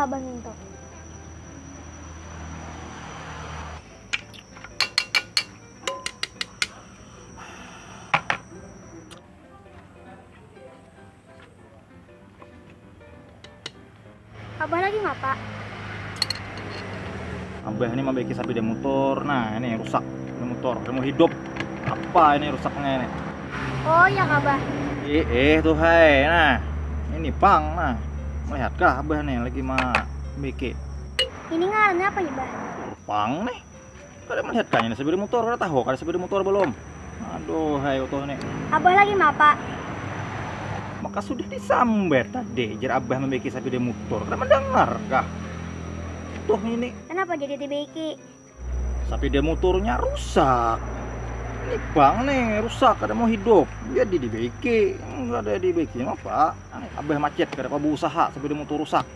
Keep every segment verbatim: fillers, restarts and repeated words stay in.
Abah ngintu. Abah lagi ngapa? Abah ini membaiki sapeda motor. Nah, ini rusak. Ini motor, ini mau hidup. Apa ini rusaknya ini? Oh ya, Abah. Eh, eh tuh hai. Nah, ini pang. Nah, melihatkah Abah nih lagi membaiki? Ini ngarannya apa ya, Bah? Pang nih. Kada melihat kayaknya sepeda motor, kada tahu kada sepeda motor belum. Aduh, hai utuh nih. Abah lagi mapa? Maka sudah disambat tadi, jer abah membaiki sepeda motor. Kada mendengar kah? Tuh ini. Kenapa jadi dibaiki? Sepeda motornya rusak. Ini bang nih rusak, kada mau hidup. Jadi dibaiki. Enggak ada dibaiki apa? Abah macet, kada apa berusaha sepeda motor rusak.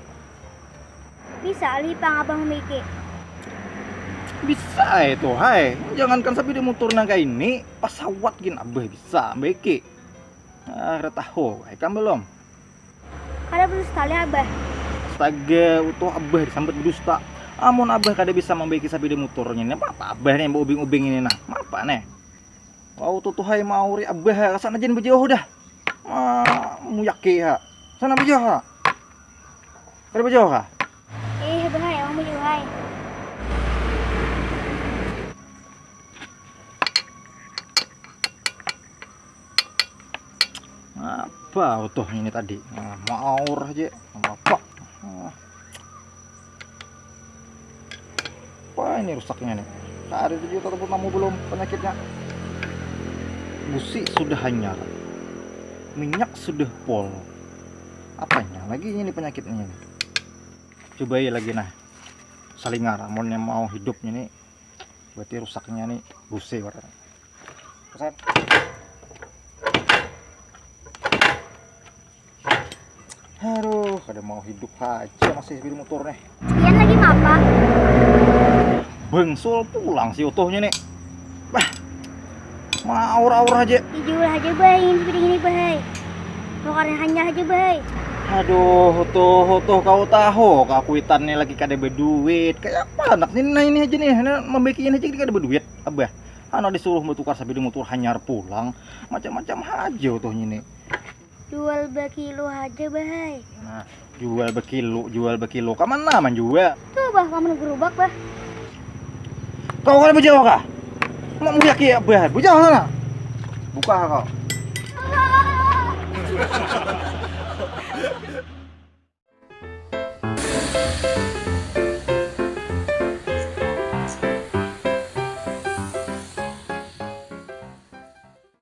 Bisa alih pang abah membaiki. Bisa itu hai. Jangankan sepeda motor nang kayak ini, pesawat gin abah bisa membaiki. Ah, kada tahu, ikam belum? Kada berdusta lih abah. Astaga, utuh abah disambat berdusta. Amun abah kada bisa membaiki sepeda motornya, ini apa, apa abah nih yang ubing-ubing ini nah? Apa nih? Wah, utuh tuh hai mau ri abah, sana jen bejauh dah. Ma, muyaki ha. Sana bejauh ha. Kada bejauh ha. Eh, abah hai, mau bejauh hai. Apa utuh ini tadi? Nah, maur aja, apa? Nah. Apa ini rusaknya nih? Hari itu juga tamu belum penyakitnya. Busi sudah hanyar, minyak sudah pol. Apanya lagi ini penyakitnya nih? Coba ya lagi nah, salingar, amunnya mau hidupnya nih, berarti rusaknya nih busi warnanya. Pesan. Aduh, kada mau hidup aja masih sepeda motor nih. Ian lagi ngapa? Bengsul pulang si utuhnya nih. Bah, maur-aur aja. Ijul aja bah, ini sepeda ini bah. Mau karena hanya aja bah. Aduh, tuh, tuh kau tahu, kau kuitan nih lagi kada berduit. Kayak apa anak ini, nah ini aja nih, nah, membaiki ini aja kada berduit, abah. Anak disuruh bertukar sepeda motor hanyar pulang, macam-macam aja utuhnya nih. Jual bakilo aja bah. Nah, jual bakilo, jual bakilo. Kamana man jual? Tuh bah, kamu gerubak bah. Kau kada bejauh kah? Mau muyaki ya bah, bejauh sana. Buka kau.